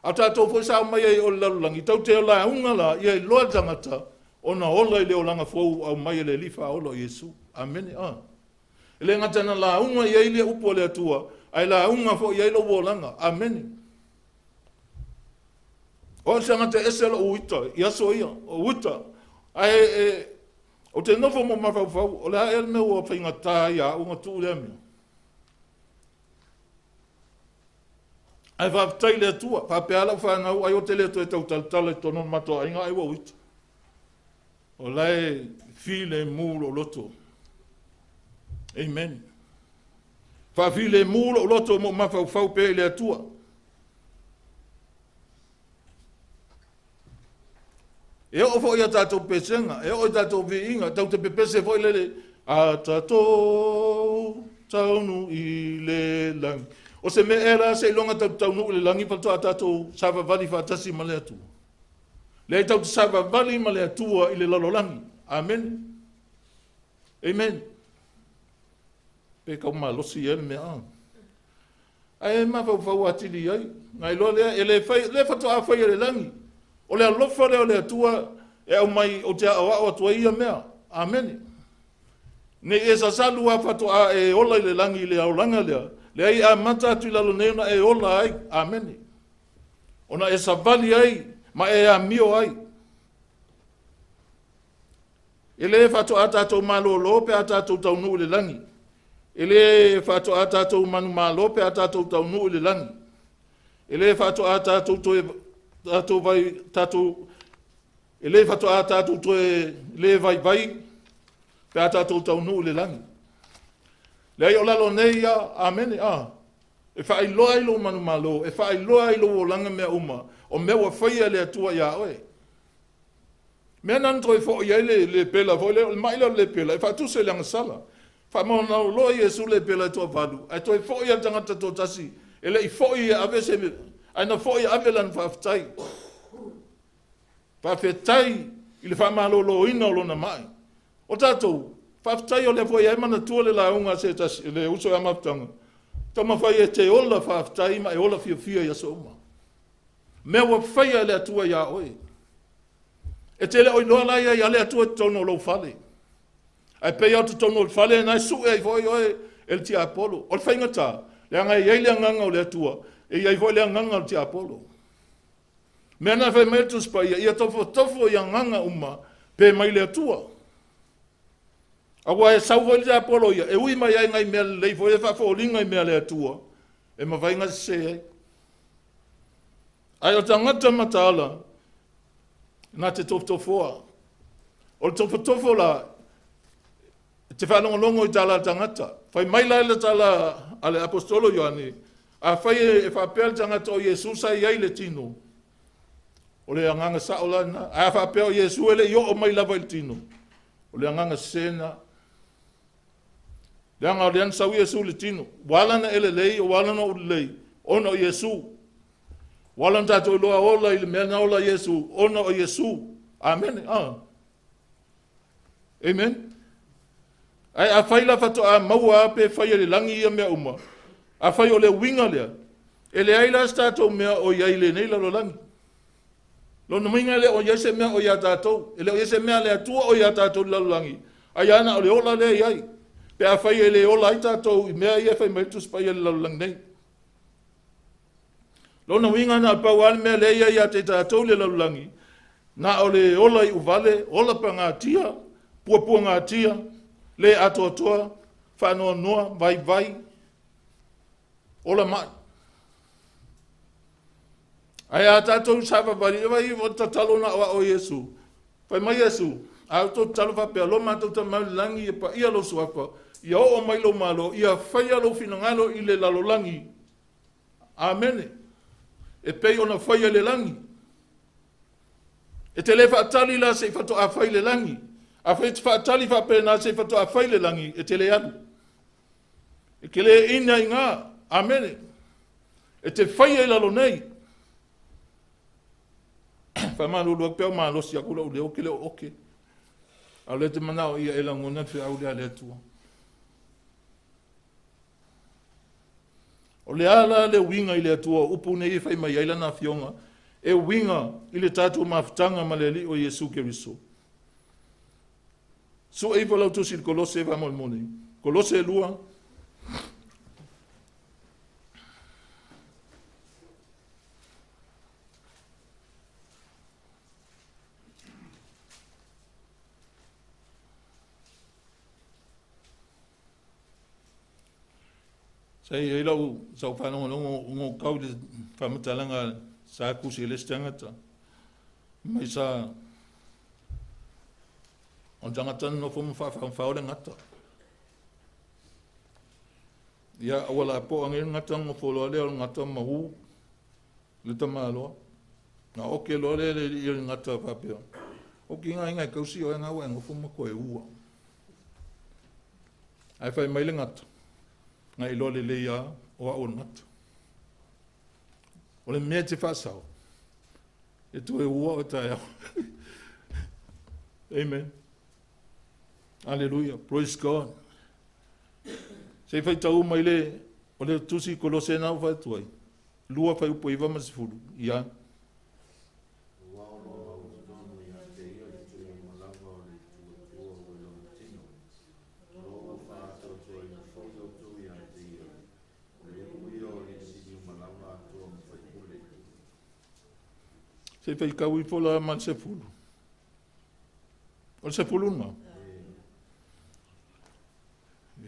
A tatou foi sa mai ai o le lalolagi, tau te lauga la ia iloa le tagata ona ola i le olaga fou au mai e le Alii faaola o Iesu. Amene. E le gata na lauga i ai le upu o le Atua, ae lauga foi i ai lou olaga. Amene. O le tagata ese lou uita, i aso ia, o uita. Ae o te nofo mo mafaufau, o le a ea le mea ua faigata ai a unga tuu lea mea. Ae faafetai le Atua, faapea lau whanau, ai o te le toe tautalatala i tonu o le matou aiga, ai ua uita. O lae file mu lo loto. Amen. Faafile mu lo loto mo mafaufau pe i le Atua. E oo foi ia tātou pesenga, e oo i tātou viiga, tau te pepese foi lele, a tātou taunu i le langi. O se mea e la se ilonga tau taunu i le langi, faatoa tātou savavali faatasi ma le Atua. Leai tau te savavali ma le Atua i le lalolagi. Amen. Amen. Pe kau malosi ia le mea. Ae mafaufau atili ai. Ngai loa lea, e le fai, le faatoa fai e le langi. O le alofa lea o le Atua e au mai o te aoao atua ia mea. Amene. Nei e sasalu a faatoa e ola i le langi i le aolaga lea. Leai amata atu i lalo nei ona e ola ai. Amene. Ona e savali ai ma e amio ai. E le faatoa tātou malolo pe a tātou taunuu i le langi. E le faatoa tātou manumalo pe a tātou taunuu i le langi. E le faatoa tātou toe tātou vai tātou e le faatoa tātou toe le vaivai pe a tātou taunuu i le langi. Leai o lalo nei ia, amene, E faailoa ai lou manumalo, e faailoa ai lou olaga mea uma, o mea ua faia le Atua iā oe. Mea na toe foi ai le pela foi le, o le mai lea o le pela, e faatuse i le agasala. Faamaonauloa Iesu le pela e toavalu, ae toe foi a le tagata toatasi, e le i foi e ave se, ae na foi e ave lana faafetai. Faafetai i le faamaloloina o lona mai. O tātou, faafetai o lea foi ai manatua le lauga a se tasi, le uso e amafutaga. Taumafai e te ola faafetai ma e ola fiafia i aso uma. Mea ua faia e le Atua iā oe. E te le o iloa la ia i ale Atua i totonu o lou fale. Ae pei au totonu o le fale na e sue ai foi oe e le tiapolo. O le faigata, leaga e i ai le agaga o le Atua, e i ai foi le agaga o le tiapolo. Mea na fai mai le Tusi Paia, ia tofotofo i agaga uma pe mai le Atua. Aua e sau foi le tiapolo ia, e ui mai ai ngai mea lelei foi e faafoliga i mea le Atua, e mafai na sese ai. Ae o tagata mataala, na te tofotofoa. O le tofotofo la, te whaalongolongo i tala tangata. Fai mai la le tala a le apostolo Ioane, a fai e whaapea le tangata o Iesu sa i ai le tino. O le agaga sao la na. A whaapea o Iesu e le i oo mai lava i le tino. O le agaga sena. Leaga o le ana sau Iesu le tino. Ua na ele lei, o wala na ulelei, ona o Iesu. Ua ala na tātou iloa ola i le mea na ola Iesu, ona o Iesu. Amen. Amen. Ae afai la faatoa maua pe fai e le lagi ia mea uma, afai o le uiga lea, e leai la se tatou mea o i ai i lenei lalolagi. Lona uiga e le o i ai se mea o ia tatou, e le o i ai se mea a le Atua o ia tatou i le lalolagi, ai ana o le ola lea i ai. Pe afai e le ola ai tatou i mea ia e fai mai le Tusi Paia i le lalolagi nei. Lona uiga na pau lava le mea lea ia ia te tatou i le lalolagi, na o le ola i uvale, ola pagatia, puapuagatia, le atoatoa, faanoanoa, vaivai, ola mai. Ae a tatou savavali, e vai o tatalo na o ao Iesu. Fai mai Iesu, a outou tatalo faapea, lo matou Tama i le lagi, ia paia lou suafa, ia oo mai lou malo, ia faia lou finagalo i le lalolagi. Amene. E pei ona faia i le lagi. E te le faatali la se i faatoa fai le lagi. Afai e te faatali faapena se i faatoa fai le lagi, e te le alu. E te le ina i ngā. Amene. E te faia i lalo nei. Whamalulu aku pea o malosi aku lau leo ke leo oke. A le te mana o ia e langona te au lea le atua. O le ala le uiga i le Atua, upu nei e fai mai ai lana afioga, e uiga i le tatou mafutaga ma le Alii o Iesu Keriso. Sue ifo lau tusi i le Kolose faamolemole. Kolose 2. Sa i ai lau sau faalogologo o kau i le faamatalaga sa kusi e le isi tagata. Mai sa o le tagata nofo ma faafaofao le gata. Ia aua la po ange gata ngofo loa lea o le gata mahu le tamaloa. Na oke loa lea le i le gata faapea. O ki ngā inga e kausi o e ngā ua e ngofo ma koe ua. Ai fai mai le gata. Ngai iloa lelei a o au o le gata. O le mea te whaasau. E toe ua o tae au. Amen. Hallelujah. Praise God. Se i whai tau mai le, o le tusi Kolose nā u whai tuai. Lua whai upo iwa ma sefulu. Ia. Se i whai kau ifo la ma le sefulu. O le sefulu ngā.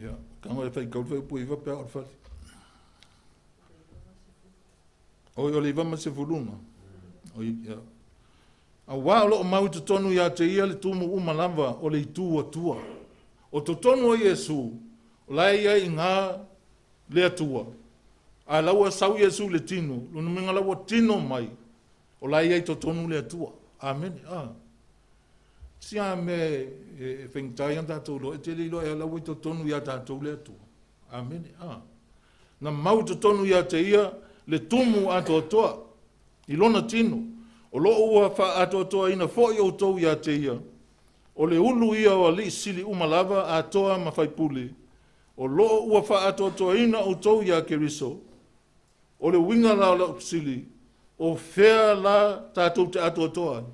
Ia, kanga e whai kau whai upo iwa pea o le whali. O le iwa ma sefulu ngā. O ia. A wā o loo mau i totonu ia te ia le tumu uma lava o le itu atua. O totonu o Iesu, o lai ia i ngā le atua. A laua sau Iesu le tino, lona minga laua tino mai. O lai ia i totonu le atua. Amen. Ah. Si a me e whengtai an tātou loa, e te le iloa e laua i totonu ia tātou le atua. Amen. Ah. Na mau totonu ia te ia le tumu atoatoa i lona tino. O loo ua whaatoatoa ina foi o tau ia te ia. O le ulu ia o alii sili uma lava atoa ma faipule. O loo ua whaatoatoa ina o tau ia Keriso. O le winga la o lau sili. O fea la tātou te atoatoa.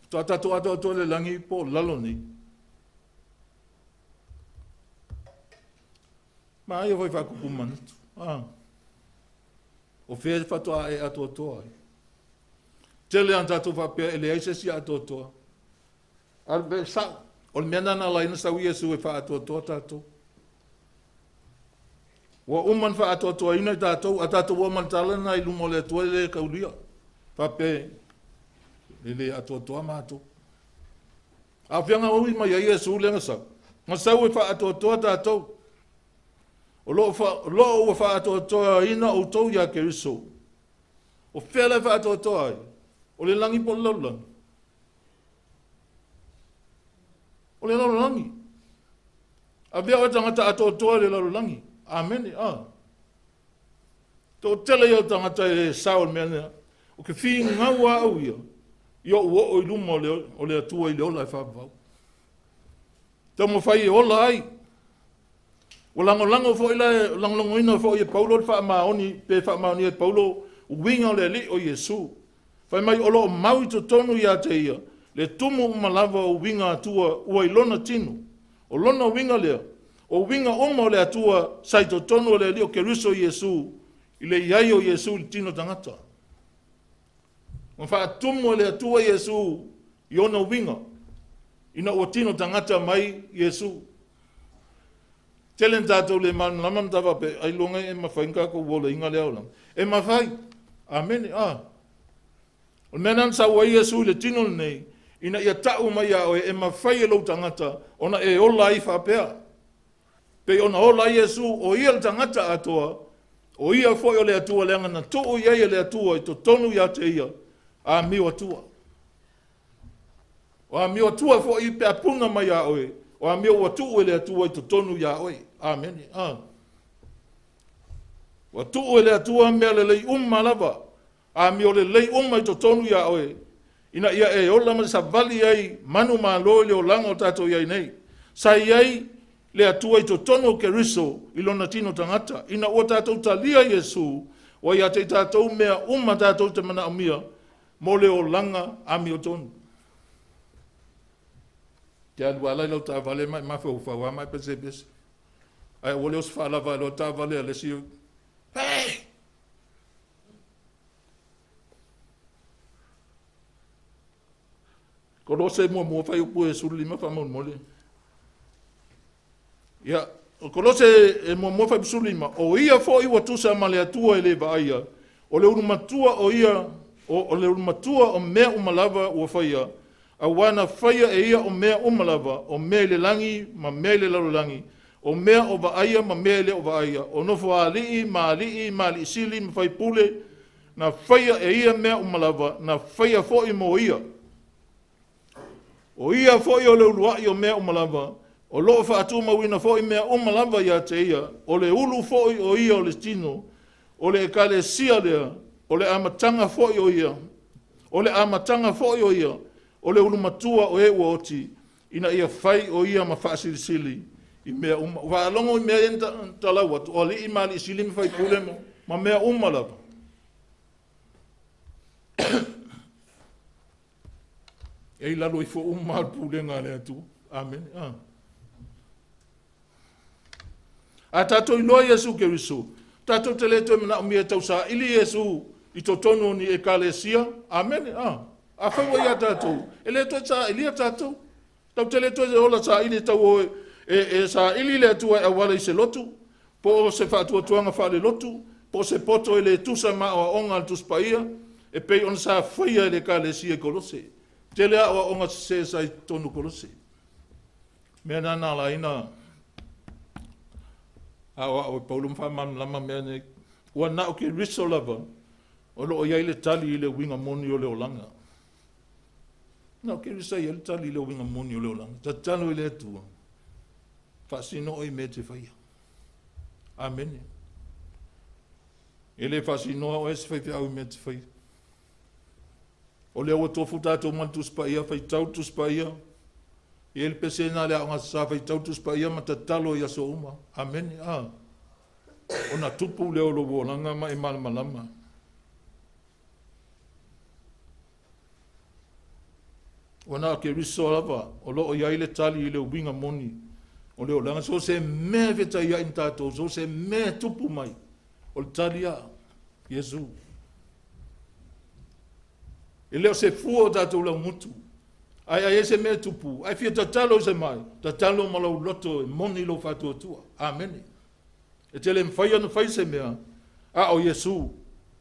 Toa tātou atoatoa le langi po lalo nei. Ma ai o whai whakupu manatu. Ah. O fea whatoa e atoatoa. Tele an tātou whapea e le ai se si atoatoa. Albe sa, o le mea nana laina sau Iesu e whaatoatoa tātou. Ua uma na whaatoatoa ina i tātou, a tātou ua mantalana i luma o le atua le kaulia. Whape, le le atoatoa mātou. A whianga ui mai ai Iesu le ngasau. Ngasau e whaatoatoa tātou. O loo ua whaatoatoa ina o tau ia Keriso. O whia le whaatoatoa ai. O le langi po le lalolagi. O le lalolagi. A vea o tangata atoatoa le lalolagi. Amen. Ah. Tō tele ia o tangata e sao mea nea. O ke whii ngau a au ia. Ia o o i luma o le atua i le ola e whaapau. Taumafai e ola ai. Ua lagolago foi la, lagolagoina foi e Paulo le faamaoni, pe faamaonia e Paulo uiga o le Alii o Iesu. Fai mai o loo mau i totonu ia te ia, le tumu uma lava o uiga Atua ua i lona tino. O lona uiga lea, o uiga uma o le Atua sa i totonu o le Alii o Keriso Iesu, i le iai o Iesu i le tino tagata. Ua faatumu e le Atua Iesu i ona uiga, ina ua tino tagata mai Iesu. Tele na tātou le malamalama ma tāfape, ai luga e mawhai nga ko wola inga lea ola. E mawhai. Amene. Ah. O le mea nana sa ua Iesu i le tino nei, ina ia tau mai ia oe, e mawhai e lou tangata, ona e ola ai faapea. Pe ona ola Iesu, o ia le tagata atoa, o ia foi o le Atua, leaga na tuu i ai e le Atua i totonu ia te ia, amio Atua. O amio Atua foi pe apuna mai ia oe, o amio ua tuu e le Atua i totonu ia oe. Amene. Ah. Ua tuu e le Atua mea lelei uma lava, amio lelei uma i totonu ia oe, ina ia e ola ma savali ai manu malo i le olaga o tātou iai nei. Sa iai le Atua i totonu o Keriso i lona tino tagata. Ina ua tātou talia Iesu, ua ia te tātou mea uma tātou te manaomia, mo le olaga amio tonu. Te alu ala i lau tāvale mai mawhau mai pese pese. Ai ua leo se whaalava i lau tāvale a lesi. Hey! Kolose mua mua whai upu e sulu lima wha mole. Ia, o Kolose e mua mua whai sulu lima, o ia foi ua tusa ma le Atua e le vaaia, o le ulumatua o ia, o le ulumatua o mea umalava ua whaia, a wana whaia e ia o mea umalava, o mea i le langi ma mea i le lalolagi, o mea o vaaia ma mea i le o vaaia, o nofo alii ma alii ma aliisili ma whaipule, na whaia e ia mea umalava, na whaia foi mo ia. O ia foi o le uluai o mea umalava, o loo whaatumauina foi mea umalava ia te ia, o le ulu foi o ia o le tino, o le ekalesia lea, o le amatanga foi o ia, o le amatanga foi o ia, o le ulumatua o e ua oti, ina ia whai o ia ma whaasilisili, i mea uma. Whaalongo i mea e talau atu, o alii ma aliisili ma whaipule mo, ma mea umalava. E lalo i fo uma al pulenga le atu. Amen. Ah. A tātou iloa Iesu Keriso, tātou te le toe manaomia tau saili Iesu i totonu ni ekalesia. Amen. Ah. A whaua ia tātou, e le toe sailia tātou. Tau te le toe ola saili tau o e saili le Atua e awala i se lotu, po o se whaatuatuanga whaale lotu, po o se poto e le tusa ma o aonga al tuspaia, e pei ona sa whaia e le ekalesia i Kolose. Te lea o aonga se sa i tonu Kolose. Mea nana la ina, a o e Paulo mwha lama mea nei, ua nao ke riso lava, o loo iai le tali i le winga moni o le olanga. Nao ke riso ia le tali i le winga moni o le olanga. Tatalo i le Atua, whaasino i mea te whaia. Amene. E le whaasinoa o e se whaiwhi au i mea te whaia. O lea ua tofu tātou man tuspaia, whaitau tuspaia. I ele pese nā lea o ngā sa whaitau tuspaia ma tatalo i aso uma. Amene. Ah. O nā tupu leo lo wolanga ma e malamalama. O nā ke riso lava, o loo iai le tali i le winga moni. O leo langa, so se mea wheta ia in tātou, so se mea tupu mai. O le tali a, Iesu. E leo se fua o tātou lau mutu. Ai ai e se mea tupu, ai fia tatalo se mai, tatalo ma lau loto e moni lau whatuatua. Amene. E te le mwhai ana whai se mea, a o Iesu,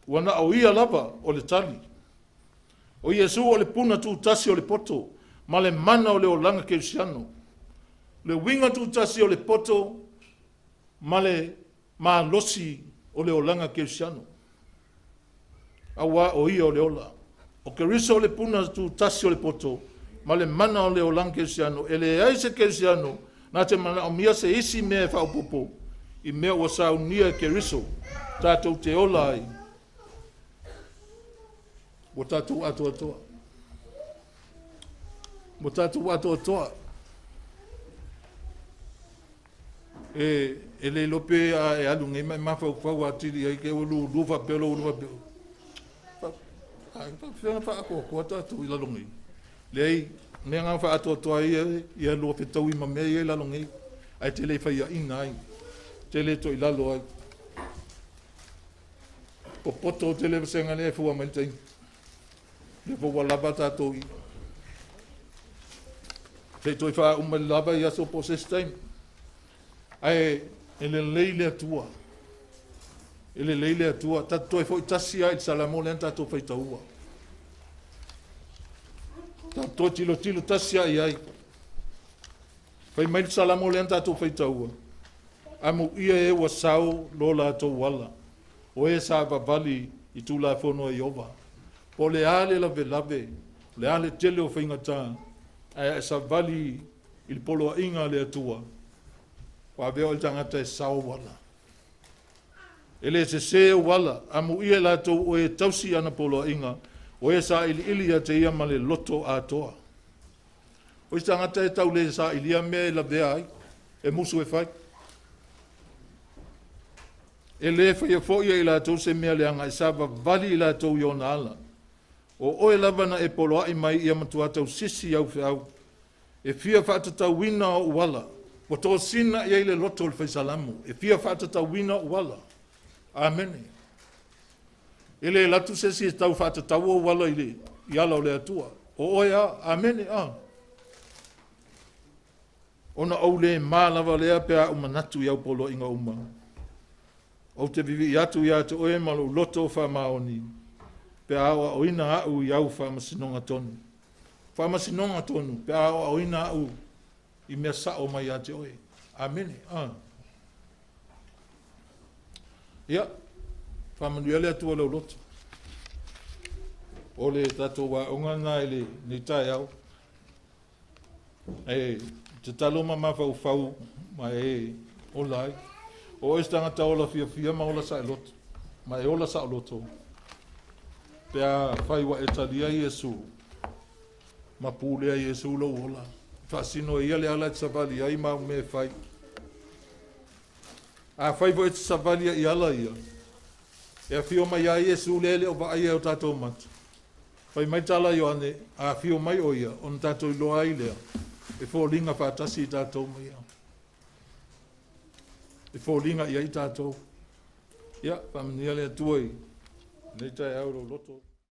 ua na o ia lava o le tali. O Iesu o le puna tūtasi o le poto, ma le mana o le olanga keusiano. Le winga tūtasi o le poto, ma le malosi o le olanga keusiano. Aua o ia o le ola. O Keriso o le puna tūtasi o le poto, ma le mana o le olanga keusiano. E le ai se keusiano, nā te mana o mia se isi mea e whaopopo, i mea ua saunia e Keriso, tātou te ola ai. Ua tātou atoatoa. Ua tātou atoatoa. E le iloa pe a e alu nei ma e mafaufau atili ai ke ua lulu faapea lou ulu faapea. Faapefea ona faaatoatoa tatou i lalo nei. Leai, mea na faaatoatoa ai ia lua fetaui ma mea ia i lalo nei, ae te le faiaina ai, te le toilalo ai. Popoto tele vasega lea e fua mai le taimi. Lea foi ua lava tatou i. Se i toe faauma le lava i aso po o se isi taimi. Ae e lelei le Atua. E lelei le Atua. Tatou toe foi tasi lava i le Salamo lea na tatou faitaua. Tatou toe tilotilo tasi lava i ai. Fai mai le Salamo lea na tatou faitaua. Amuia e ua sao lo latou ala. O e sa vavali i Tulafono a Ieova. Po o le a le lavelave, o le a le tele o faigata, ae a e savali i le poloaiga a le Atua, ua avea oe i le tagata e sao ou ala. E le sesē ou ala, amuia i latou o e tausi i ana poloaiga, o e sailiili ia te ia ma le loto atoa. O isi tagata e tau le sailia mea e lavea ai, e musu e fai. E le faia foi e i latou se mea leaga, e savavali i latou i ona ala. O oe lava na e poloai mai ia matua tausisi i au feau. E fia faatatauina ou ala. Ua tosina i ai le loto o le faisalamo. E fia faatatauina ou ala. Amene. E le alu atu se isi e tau faatatau ou ala i le i ala o le Atua. O oe a. Amene. A. Ona ou le ma lava lea pe a ou manatu i au poloaiga uma. Ou te vivii atu ia te oe ma lou loto faamaoni, pe a aoaoina au i au faamasinoga tonu. Faamasinoga tonu, pe a aoaoina au i mea sao mai ia te oe. Amene. A. Ia, faamanuia le Atua i lou loto. O le tatou aoga lena i lenei taeao. E tatalo ma mafaufau ma e ola ai. O oe se tagata ola fiafia ma ola saoloto, ma e ola saoloto, pe afai ua e talia Iesu, ma pulea Iesu lou ola. Faasino e ia le ala e te savali ai ma au mea e fai. Afai foi e te savali i ala ia, e afio mai ai Iesu lea e le o vaaia e o tatou mata. Fai mai tala Ioane, a afio mai o ia, ona tatou iloa ai lea, e foliga faatasi i tatou ma ia. E foliga i ai tatou. Ia, faamanuia le Atua i lenei taeao i lou loto.